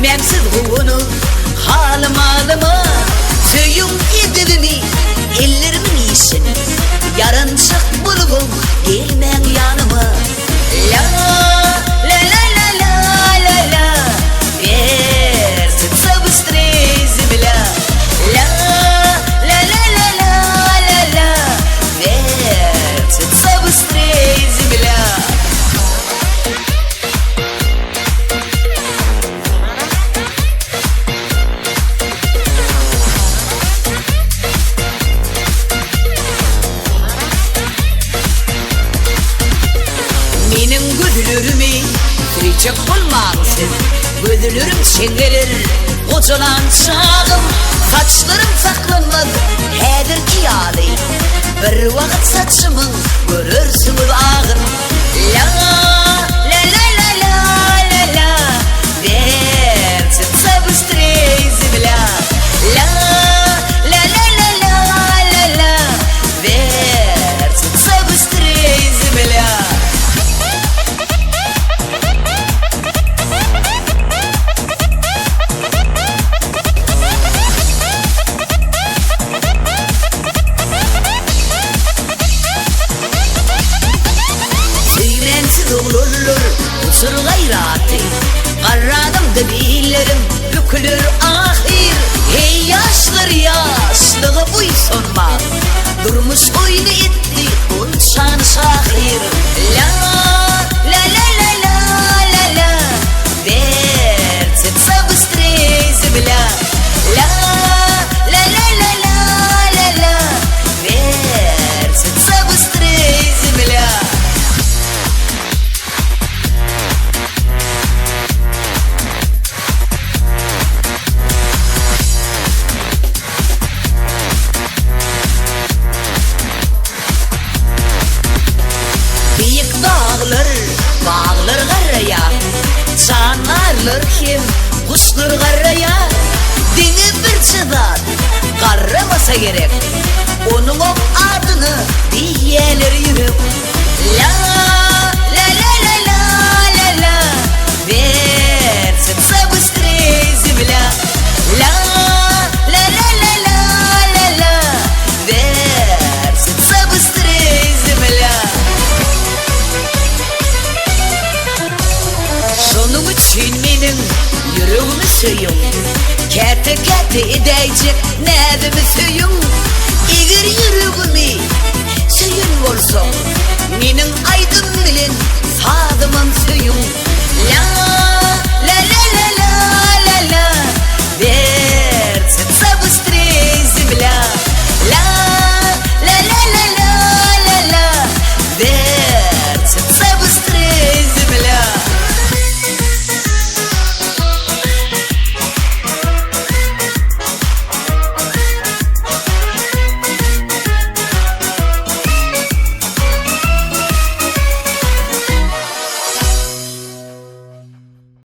Söýmäň siz guwanyp halyma-alyma, Söýüň edebimi, ellerimiň işin, Ýaranjak bolubam gelmäň ýanyma. La, la, la, la, la, la, la, Wertitsa bystrey zemlya. La, la, la, la, la, la, la, Wertitsa bystrey zemlya. Meniň gözlerimi söýjek bolmaň siz, Gözlerim çeňňeler gojalan çagym, Saçlarym saklanmaz häzirki ýaly, Bir wagt saçymyň görersiňiz agyn. La la la la la la la Wertitsa bystrey zemlya La la la la la la la Wertitsa bystrey zemlya. Söýmänsiz oglanlar uçur gaýraty, Garradamda billerim büküler ahyr. Heý ýaşlar ýaşlyga buýsanmaň, Durmuş oýny etdi gunçany şahyr. La la la la la la la Wertitsa bystrey zemlya La la la la la la la Wertitsa bystrey zemlya. Beýik daglar, baglar garraýar, Jandarlar hem guşlar garraýar. Diňe birje zat garramasa gerek, Onuňam adyna diýýäler ýürek. La, la, la, la, la, la, la, Wertitsa bystrey zemlya. La, la, la, la, la, la, la, Wertitsa bystrey zemlya. Şonuň üçin meniň ýüregimi söýüň, Käte-käte edäýjek näzimi söýüň. Eger ýüregimi söýen bolsaň, Meniň aýdym bilen sazymam.